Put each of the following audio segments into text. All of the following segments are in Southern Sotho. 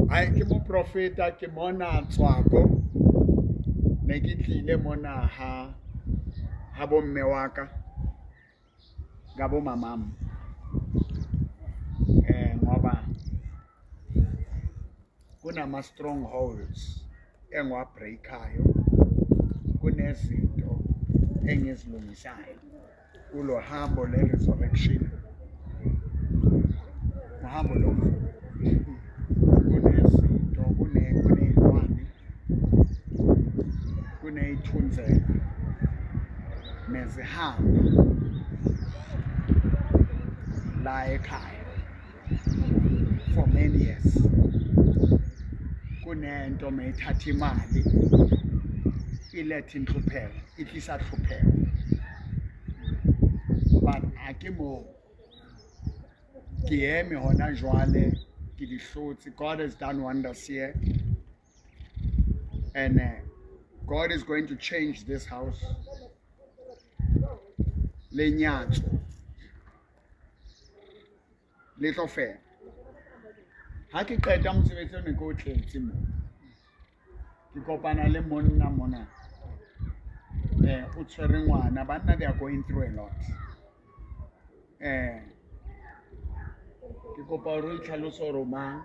Ai ke moprofeta ke mona Tswako. Ne ke tlile mona ha bomme wa ka ka bo mamam. Ngoba kunama strongholds engiwabreakayo, kunezinto engizilungisayo kulo hambo le resurrection, uhambo lovuko. Kunezinto, kuney'lwane, kuney'thunzela nezihamba la ekhaya for many years. Kunento mayithatha imali ilethe inhlupheko, itlisa tlhophego, but a ke moo ke eme hona jwale, ke di hlotse. God has done wonders here and God is going to change this house. Lenyatso le tlo fela ha ke qeta mosebetsi o ne ke o tletse mo. Ke kopana le monna mona, o tshwere ngwana. Banna, they are going through a lot. Ke kopa hore o itlhalose hore o mang.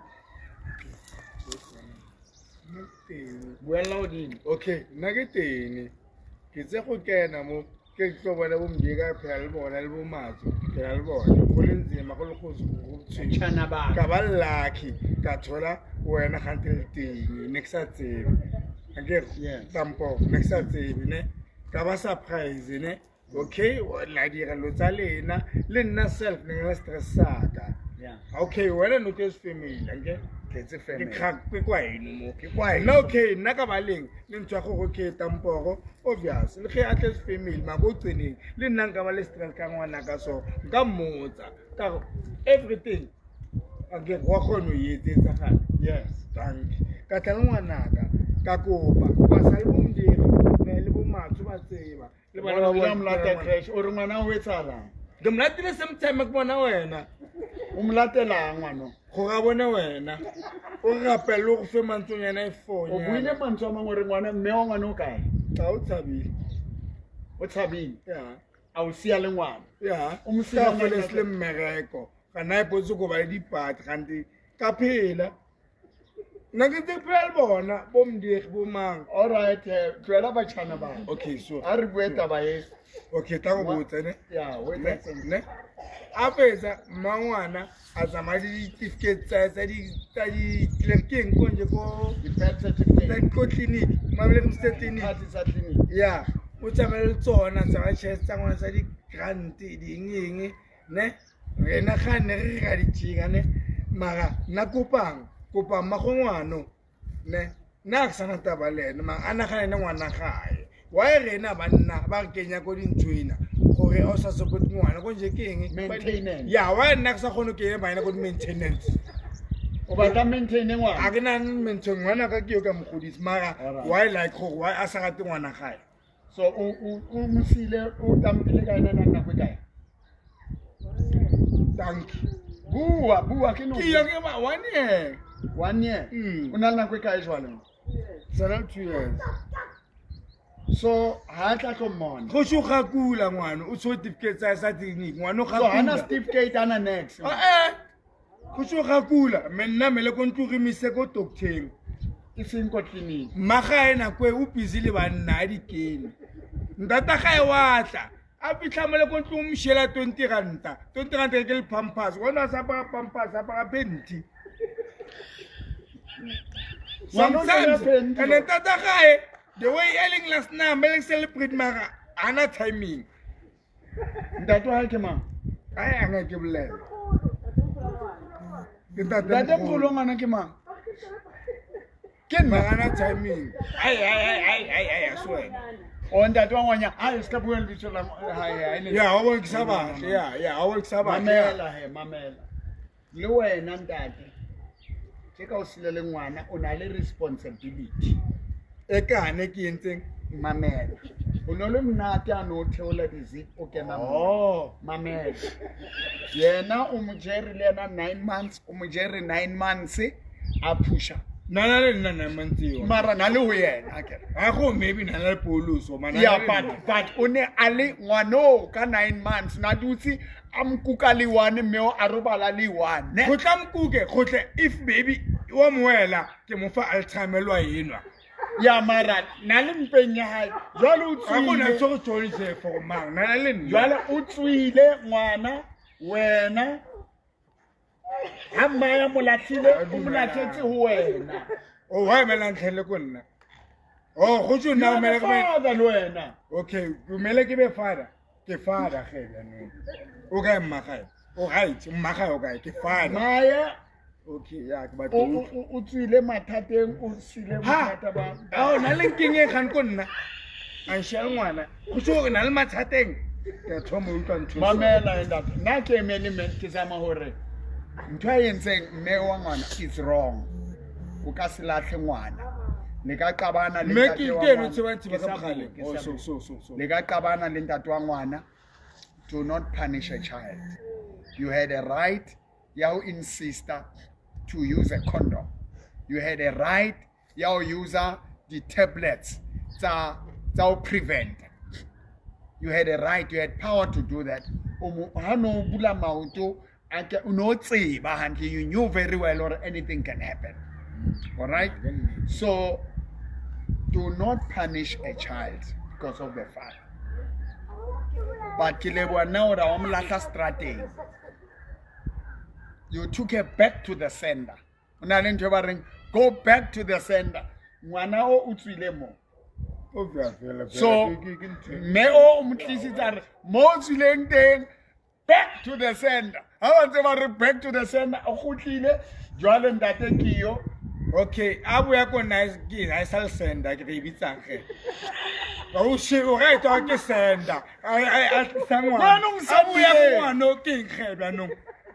Buella hodimo. Okay, nna ke tene ke tse go kena mo, ke tlo bona bo Mdeka, phela le bona le bo Matso, phela le bona go le nzima, go le go tshwenya. Tjhana ba. Ka ba lucky ka thola wena gante le teng, ne ke sa tsebe akere. Tampo ne ke sa tsebe, ne ka ba surprise ne. Okay, la dira lo tsa lena le nna self ne ke stress saka. Okay, wena no tletse family anke. Tletse Ke family. Crack ke kwa eno mo. Ke kwa Nna okay, nna ka baleng le ntho ya gore okay, tamporo obvious le ge a tletse family mako o tseneng le nna nka ba le stress ka ngwana ka, so nka mmotsa ka gore everything akere wa kgona ho e etsetsa gale. Thank ka tla le ngwanaka, ka kopa ba sa le bomdiri ne le bomatso ba tseba le bana ba Bona bona. mo lata crash, o re ngwana o etsahalang? Ke mo latile same time ke bona wena. O mo latelang ngwano? Gore a bone wena, o re rapelele, o go fe mantsonyana e O buile mantswe a mangwe, o re ngwana, mme wa ngwana o kae? Ga o tshabile. O tshabile? Ya. A o sia le ngwana? Ya. O mo siile ka ngwana feletse le mmereko ga na ipotse ko ba le dipati gante ka phela nna ke ntse ke phela le bona bo Mdiegi bo mang. All right, tlohela batjhana ba. Okay, so A re bue taba e. Okay, tla go botsa ne. Ya, o Ne, etsa ne a fetsa mmangwana a tsamaya le ditifikeiti tsa di-clerkeng konje ko di-birth tsa certificate. ko clinic Mamelodi clinic. Card tsa clinic. Ya, o tsamaye le tsona tsa tšhelete tsa ngwana tsa di-grant ding eng ne. Rena ga ne re ra di tšinga ne, mara nna kopang kopang mmago ngwano ne, nna a ke sana taba le ene, mara a nagane ne ngwana gae. Why rena banna ba re kenya ko dintswena gore o sa support ngwana ko nje ke eng? Maintenance. Ya, why nna ke sa kgone go kenya bana ko di-maintenance? O batla maintain A ngwana? ke nang maintain ngwana ka ke yo ka mogodisi, mara why like gore why a sa rate ngwana gae? So o mo siile, o tampile ka ena nako e kae? Thank you. Bua, bua ke no. Ke yo ke ba one year. One year. O na le nako e kae jwale? Sala 2 years. So ha tla tlo mmona. Go sho ga kula ngwana o tsho certificate tsa sa clinic ngwana o ga So hana kula. certificate, ana next. Ah, go sho ga kula me nna mele ko ntlo re mise ko docteng. E seng ko clinic. Mmagae nako e o busy le banna a dikene, ntata gae wa tla a fitlha mole ko ntlong, mošela R20, R20 ke le Pampers, ngwana a sa apara Pampers, apara penti. Ngwana o Sometimes kena penti. And tata gae the way e leng last number le celebrate, mara ana timing. Ntate wa hae ke mang? Ai, a nga ke bolela ke Ntate ntate mogolo wa ngwana ke mang? Ke nna mara ana timing. Ai ai ai ai ai ai, a se wena. O ntate wa ngwanya. Ai, se ka bua lebitso la hae, ha e Ya, wa bona ke sa batle, ya, wa bona ke sa batle ya. Mamela he, mamela. Le wena ntate. Tje ka o sile le ngwana, o na le responsibility. E kane ke entseng? Mamela. O no le monate a no theola di-zip o kena mo. Oh. Mamela. Yena o mo jere le yena 9 months, o mo jere 9 months. A phusha. Nna le nna 9 months eo. Mara na le ho yena akere. Ha go maybe na le poloso mana. Yeah, but o ne a le ngwano ka 9 months, na dutse a mkuka le one, mme o a robala le one, ne? Go tla mkuke go tle if baby wa moela ke mo fa alzheimer wa enwa. Ya, mara na le mpeng ya hae jwale o Ga go na tswile. Se go tshwanetse for mang na le nna. Jwale o tswile ngwana wena, ha mmaya mo lahlile, o mo lahletse ho wena. O wa emela ntlhele ko nna, oh, go tso nna o mele ke Father le wena. Okay, dumele ke be father, ke father ge jaanong. O kae mmagae? O right, mmagae o kae? Ke father. Maya. Okay, ya ke batla. O tswile mathateng, o sile Ha bothata ba. Ao na le nkeng e kgang ko nna a nshela ngwana go tso gore na le mathateng, ke a thoma utlwa ntho. Mamela ntate, nna ke emele mme ke zama hore ntho a entseng mme wa ngwana is wrong. O ka se lahle ngwana, le ka qabana le Mme ntate ke wa ke eno ngwana. tseba Ke ka sa mogaleng. bue, ke Oh, sa so bue. so so so Le ka qabana le ntate wa ngwana, do not punish a child. You had a right ya ho insista to use a condom. You had a right ya ho use di-tablets tsa ho prevent. You had a right, you had power to do that. Ha no bula maoto a ke- o no tseba hantle, you knew very well or anything can happen, all right? So do not punish a child because of the father. But ke leboha nna hore ha wa mo lahla strateng. You took her back to the sender. O na le ntho e ba reng go back to the sender. Ngwana o o tswile mo. Obvious fela. So ke ntho. Mme o mo tlisitse a re mo o tswileng teng, back to the sender. Ha ba ntse ba re back to the sender, o kgutlile jwale, ntate ke yo. Okay, a boya ko nna ke a sa le sender, ke re e bitsang ge o she o right wa ke sender a tlisa ngwana. Jaanong A boya ko sendile. ngwana o keng ge bjanong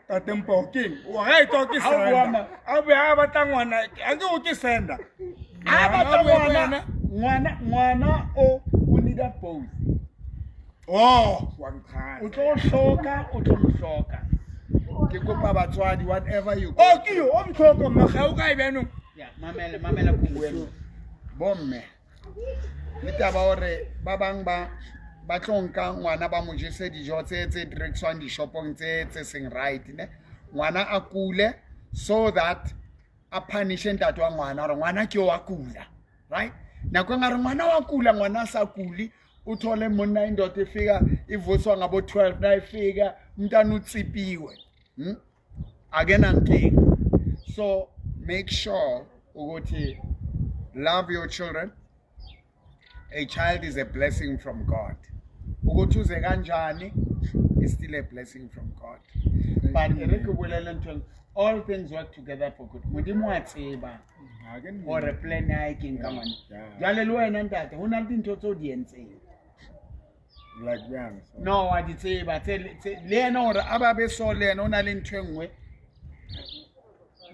tate mpo keng o right wa ke Ha o bua sender. A boya a batla ngwana a ke o ke sender. A batla A boya ko ngwana. yena. Ngwana o need both. Oh, wa O nkgana. tlo hloka, o tlo mo hloka. Ke kopa batswadi, whatever you go O ke yo o mtlhoko mma ga o kae bjanong? Ya, mamela, mamela ko bue. Bomme le taba hore ba bang ba tlo nka ngwana ba mo jese dijo tse di rekiswang dishopong tse seng right, ne ngwana a kule so that a punishe ntate wa ngwana hore ngwana ke wa kula, right? Nako e ngare ngwana wa kula, ngwana a sa kuli. O thole monna, indoda ifika ivuswa ngabo 12, na ifika umntana utsipiwe, Akenankinga. So make sure ukuthi love your children. A child is a blessing from God. Ukuthi uze kanjani is still a blessing from God. But e re ke bolele ntho, all things work together for good. Modimo wa tseba hore plan ya hae ke eng ka ngwana. Jwale le wena ntate, ho na le dintho tseo di entseng. Like bjang so? No, wa di tseba le yena hore a ba be so, le yena o na le ntho e nngwe,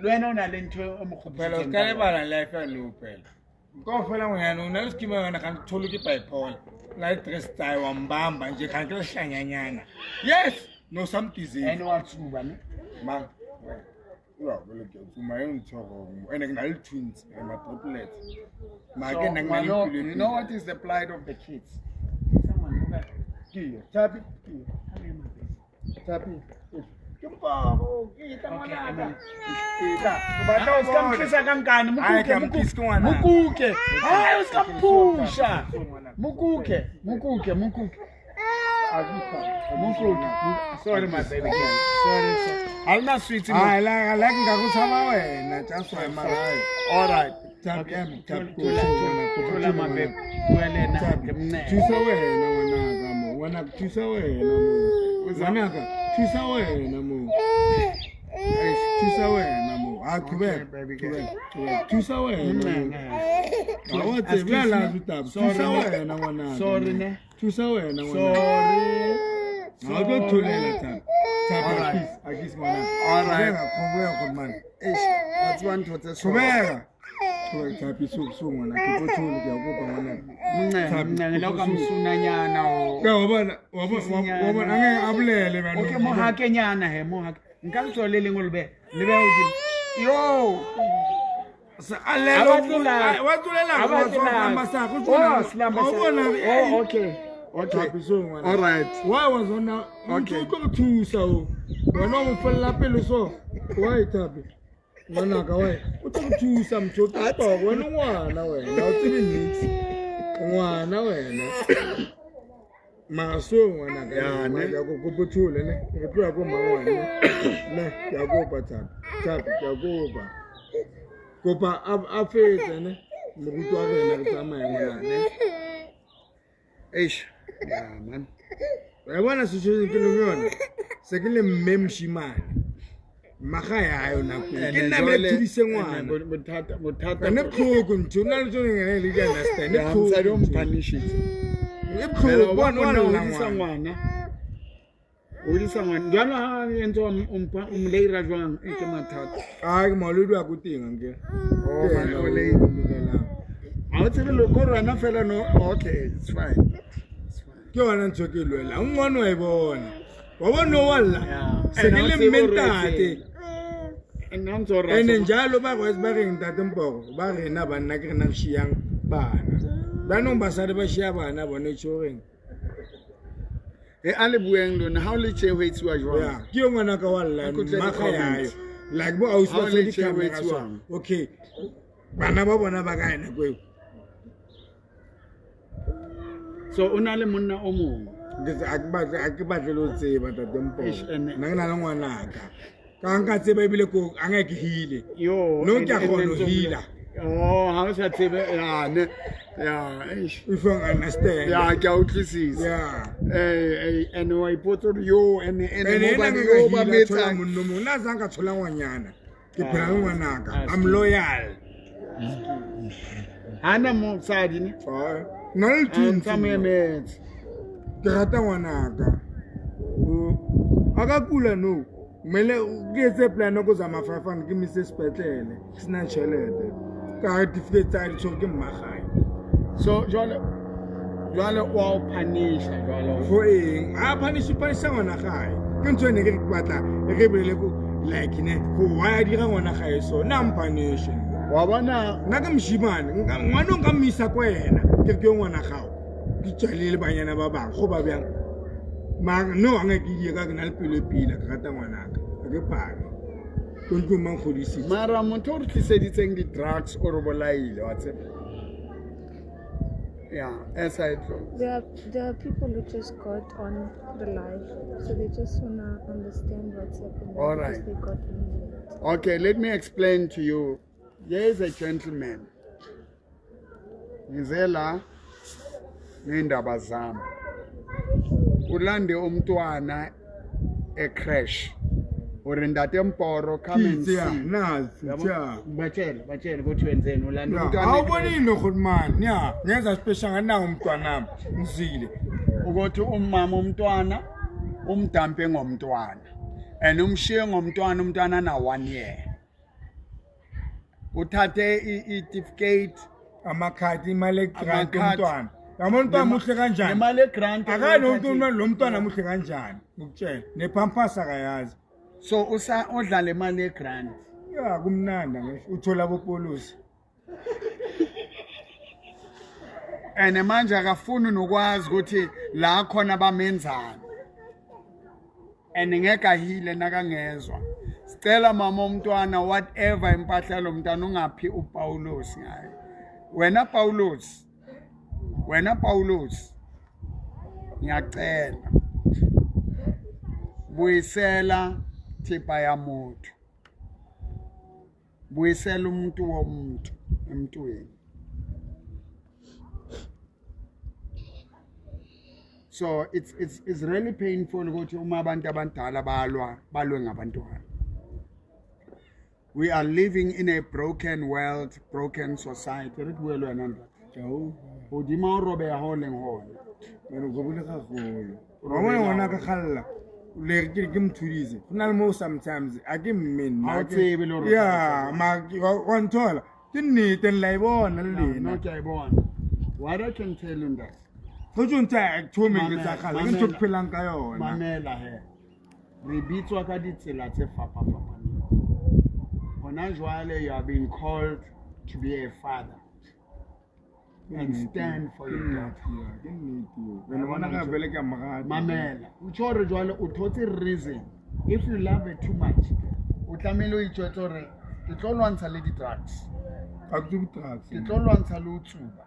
le wena o na le ntho e mo Phela o kgopisitseng ska ka yona. lebala life ya nou phela kaofela ngwanyana o na le schema yona ga tholo ke bipolar na le stress tsae wa mbamba nje ga ke lehlanyanyana, yes, no some disease. Ene wa tsuba, ne? Mang wa bole ke tsuma e ntho go ene ke na le twins e ma triplets ma So, ke nna ke na le ngwano, pilo e you know pedi. what is the plight of the kids? Someone who got- Ke yo Thapi, ke yo Thapi, ke mpabo ke tla Okay, ngwanaka. amen. Ke tla o batla Ah, o o ska mtlisa ka nkane. Ai, Mokuke. ke a mtlisa, ke ngwanaka. Mokuke. Ai, o ska mphusha. Ngwanaka. Mokuke, mokuke, mokuke, mokuke. Sorry, my baby girl, sorry, sorry. Ha lena sweets mo. Ai, la la nka go tshaba wena just wena mara. All right. Thapi, Okay. Thapi, Thola, thola, thola, my baby. Bua le yena hantle, mnene. Thusa wena ngwanaka mo, ngwanaka thusa wena mo. Ngwanaka thusa wena mo. Eish, thusa wena mo. A qhubeka, baby girl. qhubeka, qhubeka. Thusa wena mo. Mnene. Ha wa tsebe Excuse la me. taba. Sorry, Thusa ne. wena ngwanaka. Sorry, mo. ne. Thusa wena ngwanaka. Sorry. Ha o tlo tholela Thapi. Thapi, All right. akisi, akisi ngwanaka. All right. Qhubeka, qhubeka khona. Eish, wa tseba ntho tse so. Qhubeka. Qhubeka Thapi, so so ngwanaka. Ke tlo thola, ke a kopa ngwanaka. Mncane, Thapi, mncane, la o ka so. mosunanyana o. Ka wa bona, wa bona, wa bona, angeke abulele bana. Okay, mo hakenyana he, mo hake. Nka letsoho le leng o le behe. Le behe hodimo. Yo. Wa tsolela wa sa go tsona. Oh, okay. Okay. All right. Why was ona? Okay. O tlo thusa o. Wena o mo fella pele so. Why Thapi? Ngwanaka why? O tlo go thusa motho o tlo wena ngwana wena o tsebe nix. Ngwana wena. Mara so ngwanaka. Ya, ne. Ya go kopo thole ne. Re tlo ya ko mangwane. Ne, ke a kopa Thapi. Thapi ke a kopa. Kopa a fetse ne. Moruti wa rena re tsamaye ngwanaka. Ne. Eish. Yeah, man. Wa bona situation ke leng yona. Se ke le mme moshimane. Maga ya yona ko. Ke nna me thudise ngwana. Bothata bothata. Ene botlhoko ntho o na le tsone ngene le di understand. Ya, mosadi o mphanishitse. E Phela botlhoko wa bona bona wa o lla hodisa ngwana. ngwana. O hodisa ngwana. Jwalo ha entse o mpa o mleira jwang e ke mathata. Ah ke malodi a ko teng nke. Oh, man, o leira. Ha o tsebe le ko rena fela no. Okay, it's fine. It's fine. Ke yona ntho ke lwela. Ngwana wa e bona. Wa bona o wa lla. Yeah. Se ke And le ha o tsebe mme hore o ntate. etseng. And ha ntse o rasa- Ene njalo ba re ba reng ntate Mporo ba rena banna ke rena re shiyang bana. Banong basadi ba shiya bana bone tjhoreng. E a le bueng lona ha o le tje ho etsuwa jwang? Yeah, ke yo ngwanaka wa lla A kutlwe mmaga di-comments. yayo. Like bo ausi Ha ba o tshwere le tje ho di-camera so. etsuwang? Okay. Bana ba bona ba kae nako eo? So o na le monna o mong. Ha ke batle le ho tseba tate Mporo. Eish, ene- Nna ke na le ngwanaka. Ka nka tseba ebile ko a nka ke hile. Yo, No, ke a and- and kgona ho ntse o healer. Oh, ha o sa tsebe ya ne. Ya, eish. If you understand. Ya, ke a utlwisisa. Yeah. Eh, eh, and wa ipotsa hore yo ene ene Ene mo ena ba nka yo ba healer, thola metsang. monna o mong. Nna sa nka thola ngwanyana. Ke phela le Ah, ngwanaka. ah, I'm loyal. Hana mosadi ne. Ah, Nna le A twins. ntsa mo emetse. Ke rata ngwanaka. A ka kula no. Mmele ke etse plan ya ko zama 500 ke mise sepetlele. Ke sena tjhelete. Ka hare certificate tsa di tshwere ke mmagae. So jwale jwale o a o punish-a jwale. For eng? A punish punisha ngwana gae. Ke ntho e ne ke re ke batla e re bolele ko like ne go why a dira ngwana gae so nna mpunish. Wa bona Nna ke moshimane ngwana o nka mo isa kwa yena ke re ke yo ngwana gago. Ke tswalele le banyana ba bang go ba bjang. Mara no a nka ke die ka ke na le pelo e pila ke rata ngwanaka. Ha ke phake. Ko ntlong mang kgodisitse. mara motho o re tliseditseng di-drugs o re bolaile wa tseba. Yeah, as I close. There are people who just got on the live, so they just wanna understand what's happening. All because right. They got in late. Okay, let me explain to you. Here is a gentleman. Ngize la ngendaba zami. Ulande umntwana e-crash. Ore ntate Mporo come and Kitsi ya, see. nazi, Yabo? tja. Batshele, batshele ukuthi wenzeni ulanda Ya, Umntwana awubonile nohulumani ya ngenza special nganawo umntwanami ngizile Ukuthi umama umntwana umdampe ngomntwana. And umshiye ngomntwana umntwana na 1 year. Uthathe i-certificate amakhadi imali egrant Amakhadi. yomntwana yabona umntwana muhle kanjani nemali egrant akani umntwana lo mntwana muhle kanjani ngikutshela nepampers akayazi so usa odla le mali yegrant ya kumnandi ngisho uthola abopolosi and manje akafuni nokwazi ukuthi la khona bamenzani and ngeke ahile nakangezwa sicela mama umntwana whatever impahla lo mntwana ungaphi uPaulus ngayo wena Paulus wena Paulus ngiyacela buyisela thepa ya motho buyisela umuntu womuntu emntwini. So it's really painful ukuthi uma abantu abadala balwa balwe ngabantwana. We are living in a broken world, broken society. Re bue le wena ntate. Hodima o robeha ho leng hona. Wena o robile gagolo wa bona ngwana ka galla le re ke mothudise go na le mo sometimes a ke mme nna Ha o tsebe le hore o ya ma wa nthola ke nnete nla e bona le No, lena ke a e bona. What I can tell you ntate. go tso ntse a thomeng ke tsa galla ke ntho ke Mamela. phelang ka yona Mamela he. Re bitswa ka ditsela tse fapafapaneng. Hona jwale you are being called to be a father and stand for your daughter. Ke nnete eo. And ngwana ka vele ke a mo rata. Mamela, o tjho hore jwale o thotse reason. If you love it too much, o tlamehile o itjwetse hore ke tlo lwantsha le di-drugs, Ga ke tsube drugs. ke tlo lwantsha le ho tsuba.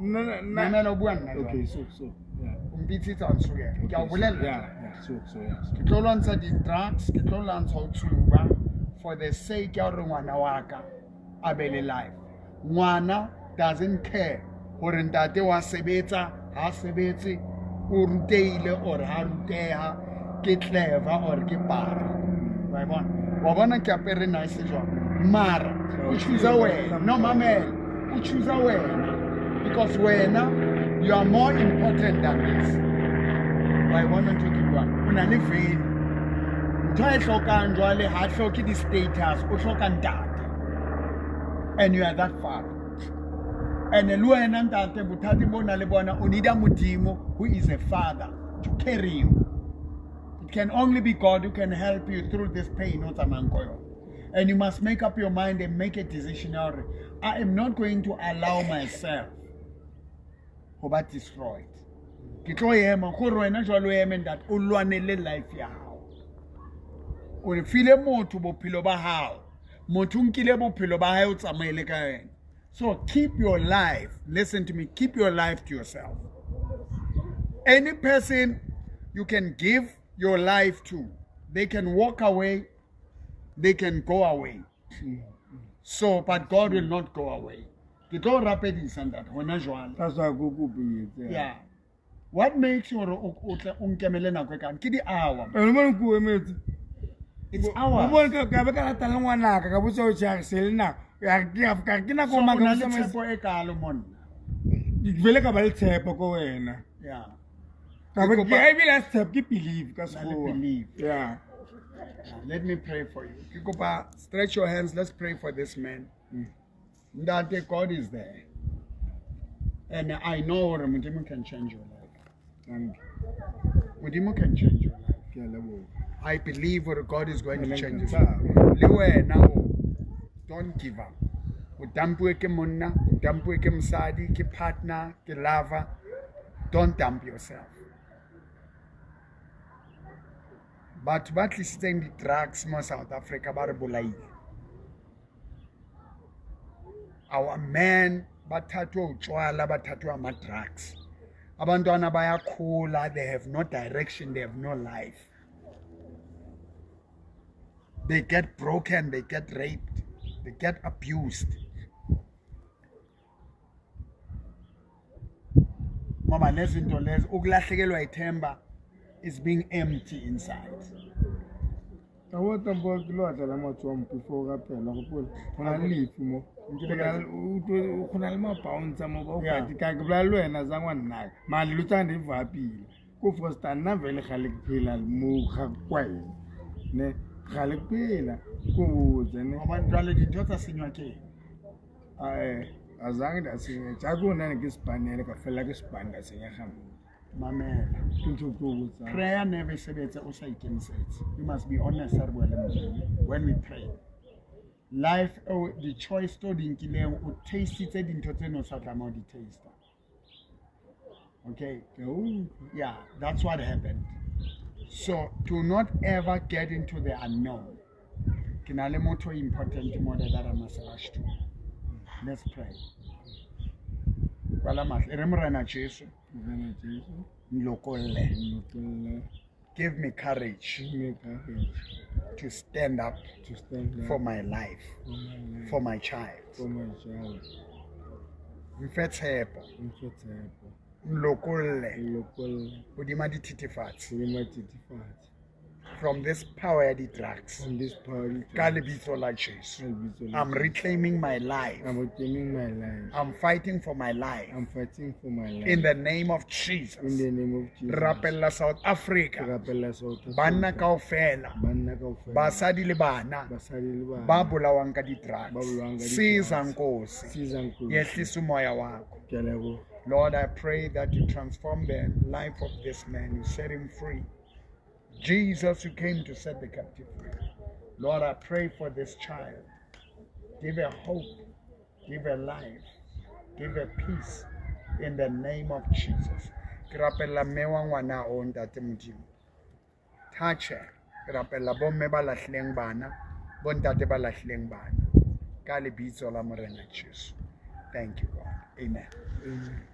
Nna Mamela, o bua nna Okay, jwale. so yeah. O mpitsitse wa ntshokela. Ke a o bolella. Yeah, so yeah. Ke tlo lwantsha di-drugs, ke tlo lwantsha ho tsuba for the sake ya hore ngwana wa ka a be le life. Ngwana doesn't care hore ntate wa sebetsa, ha sebetse, o rutehile or ha ruteha, ke clever or ke para. Wa e bona? Wa bona ke apere nice jwang? Mara o choose wena. No, mamela, o choose wena because wena you are more important than this. Wa e bona ntho e ke buang? O na le value. Ntho e hlokang jwale ha hloke di-status, o hloka ntate, and you are that father. And le wena ntate, bothata bo na le bona, o need-a Modimo who is a father to carry you. It can only be God who can help you through this pain o tsamayang ko yona. And you must make up your mind and make a decision ya hore I am not going to allow myself ho ba destroyed. Ke tlo ema gore wena jwale o eme ntate, o lwanele life ya hao. O file motho bophelo ba hao, motho o nkile bophelo ba hae, o tsamaile ka yena. So keep your life, listen to me, keep your life to yourself. Any person you can give your life to, they can walk away, they can go away. So, but God will not go away. Ke tlo rapedisa ntate hona jwale. That's why ko kopetse. Yeah. What makes you hore o tle o nkemele nako e kana? Ke di-hour. Ene mo ko emetse. It's O hours. bone ka be ka rata le ngwanaka ka botsa o tjha se le nako. Ya ke ka ke nako So, o mang na ka le botsa tshepo e kalo monna. vele ka ba le tshepo ko wena. Yeah. Ka be Ke ke kopa- ebile a tshepo ke believe ka Na le sekgowa. believe. Yeah. Let me pray for you. Ke kopa stretch your hands. Let's pray for this man. Ntate, God is there. And I know hore Modimo can change your life. Thank you. Modimo can change your life. Ke a leboha. I believe hore God is going to Amen. change his life. Le wena o don't give up. O dumpuwe ke monna, o dumpuwe ke mosadi, ke partner, ke lover. Don't dump yourself. Batho ba tlisitseng di-drugs mo South Africa ba re bolaile. Our men bathathwe utshwala, bathathwe ama-drugs. Abantwana bayakhula, they have no direction, they have no life. They get broken, they get raped, they get abused. Ngoba lezi zinto lezi, ukulahlekelwa ithemba is being empty inside. Ka bo tampo ke lo atla la matswang before ka pela gopola. Go na le lefu mo. Nkile Go na le- o go na le ma-bouncer mo ba o Yeah. ka ke bolela le wena za ngwannaka mara dilo tsa ne di vapile ko foster nna vele gale ke phela mo ga kwaena ne gale ke phela ko botse ne. Gobane jwale dintho tsa senywa ke eng? Ae, azange nda senya jaaka o nane ke sepanele ka felela ke sepane ka senyega mo. Mamela. Ke ntho ke o botsang. Prayer never sebetse o sa ikemisetse. You must be honest ha re bua le Modimo when we pray. Life oh, the choice tse o di nkileng, o tastitse dintho tse ne o sa tlameha ho di taster. Okay? Ke a utlwa. Yeah, that's what happened. So do not ever get into the unknown. Ke na le motho important mo that I must rush to. Let's pray. Kwala mahlo. E re Morena Jesu, Morena Jesu, nlokolle. nlokolle. Give me courage Give me courage to stand up to stand up for my life, for my life, for my child. for my child. Mfe tshepo, Mfe tshepo. nlokolle Nlokolle hodima dithethefatsi, hodima dithethefatsi. from this power ya di-drugs. From this power Ka lebitso la Jesu. Ka lebitso la I'm reclaiming my life. I'm reclaiming my life. I'm fighting for my life. I'm fighting for my life. In the name of Jesus. In the name of Jesus. Rapella South Africa. Rapella South Africa. Banna kaofela. Banna kaofela. Basadi le bana. Basadi le bana. Ba bolawang ka di-drugs. Ba bolawang ka di-drugs. Siza Nkosi. Siza Nkosi. Yehlisa umoya wakho. Ke a leboha. Lord, I pray that you transform the life of this man. You set him free. Jesus, who came to set the captive free. Lord, I pray for this child. Give her hope. Give her life. Give her peace in the name of Jesus. Ke rapella mme wa ngwana o ntate Modimo. Touch her. Ke rapella bomme ba lahlileng bana, bontate ba lahlileng bana. Ka lebitso la Morena Jesu. Thank you God. Amen. Amen.